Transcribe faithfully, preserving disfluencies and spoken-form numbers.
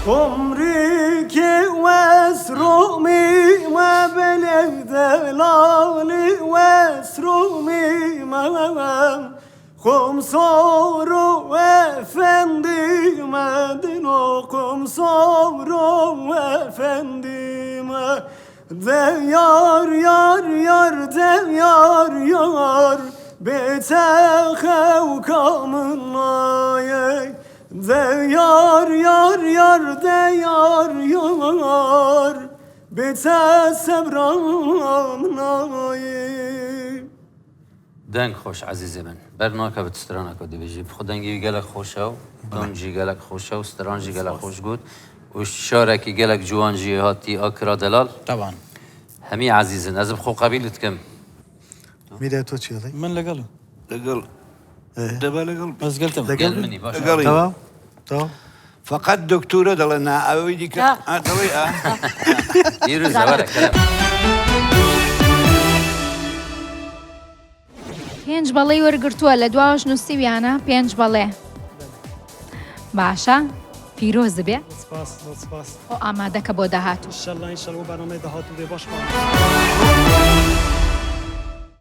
Komrîkê wes romî me belê delalî wes romî me. Komsoro efendî me dino komsoro efendî me. De yar yar yar de yar yar bê te xewka min nayê. De yar yar yar de yar yar bê te sebra min nayê. Deng xweş ezîzê min. Ber nakeve tu straneka dibêjî. Bi xwe dengê wî gelek xweş e û ton jî gelek xweş e û stran jî gelek xweş got. Û şarekî gelek ciwan jî hatî Akira Delal. Teban. Hemî ezîzin. Ez bi xwe qebîl dikim. Mîrê to çi dixê? Min legal. Legal. Ee, Deve legal. Ez geltim. Legal. Gel minî baş. Legal. Tamam. Tamam. Fakat doktora dala na evi dike. Ya. Ha, dala ya. Dîrû zewere kerem. پێنج بەڵێی وەرگرتووە لە دواوەش نووسیویانە پێنج بەڵێ. باشە، پیرۆز بێ. سپاس، زۆر سپاس. ئەو ئامادەکە بۆ داهاتوو. ئینشەڵڵا، ئینشەڵڵا بۆ بەرنامەی داهاتوو بێ باش بان.